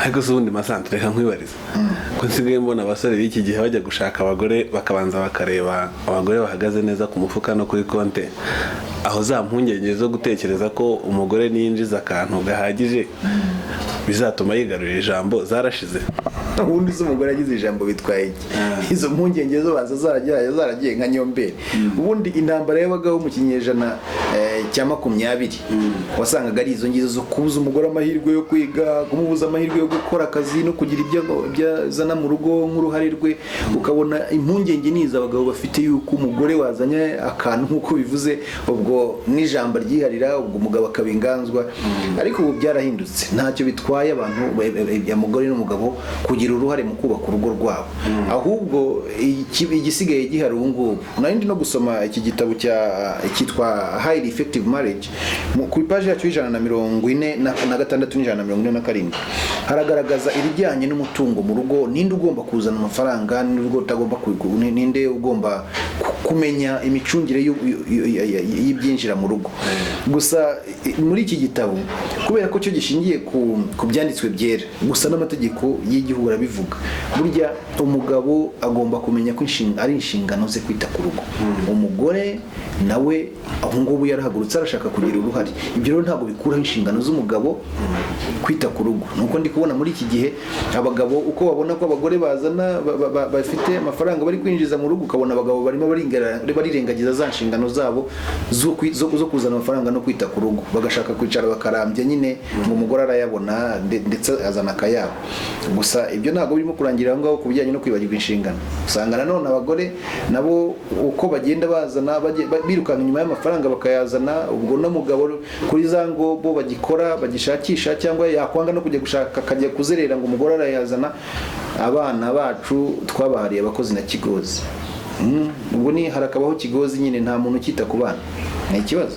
Ariko se ubundi, Masante, reka nkwibariza, ko nsigaye mbona abasore b'iki gihe bajya gushaka abagore bakabanza bakareba abagore bahagaze neza ku mufuka no kuri konte, aho za mpungenge zo gutekereza ko umugore niyinjiza akantu gahagije bizatuma yigarurira ijambo zarashize? Ubundi se umugore agize ijambo bitwaye iki? Izo mpungenge zo baza zaragiye nka nyomberi. Ubundi intambara yabagaho mu kinyejana cya 20, wasangaga ari izo ngizo zo kubuza umugore amahirwe yo kwiga, kumubuza amahirwe yo gukora akazi no kugira ibyo azana mu rugo nk'uruhare rwe. Ukabona impungenge ni izo abagabo bafite, yuko umugore wazanye akantu, nk'uko bivuze, ubwo n'ijambo ryiharira, ubwo umugabo akaba inganzwa. Ariko ubu byarahindutse, ntacyo bitwaye abantu, umugore n'umugabo kugira uruhare mu kubaka urugo rwabo. Ahubwo igisigaye gihari ubu ngubu, nari ndi no gusoma iki gitabo cya cyitwa Highly Effective Marriage, ku ipaji yacyo y'146 n'147, haragaragaza ibijyanye n'umutungo mu rugo: ninde ugomba kuzana amafaranga, ninde utagomba, ninde ugomba kumenya imicungire y'ibyinjira mu rugo. Gusa muri iki gitabo, kubera ko cyo gishingiye ku byanditswe byera gusa n'amategeko y'igihugu, arabivuga: burya umugabo agomba kumenya ko ari inshingano ze kwita ku rugo. Umugore nawe aho ngubu yarahagurutse, arashaka kugira uruhare. Ibyo rero ntabwo bikuraho inshingano z'umugabo kwita ku rugo. Nuko ndi kubona muri iki gihe abagabo, uko babona ko abagore bazana bafite amafaranga bari kwinjiza mu rugo, ukabona abagabo barimo barirengagiza za nshingano zabo zo kuzana amafaranga no kwita ku rugo, bagashaka kwicara bakarambya nyine ngo umugore arayabona, ndetse azana akayabo. Gusa ibyo ntabwo birimo kurangira aho ngaho. Ku bijyanye no kwibagirwa inshingano, usanga nanone abagore nabo uko bagenda bazana, birukanka inyuma y'amafaranga bakayazana, ubwo n'umugabo kuri za ngo bo bagikora, bagishakisha, cyangwa yakwanga no kujya gushaka akajya kuzerera ngo umugore arayazana. Abana bacu twabahariye abakozi na kigozi. Ubwo ni harakabaho kigozi nyine, nta muntu ukita ku bana, ni ikibazo.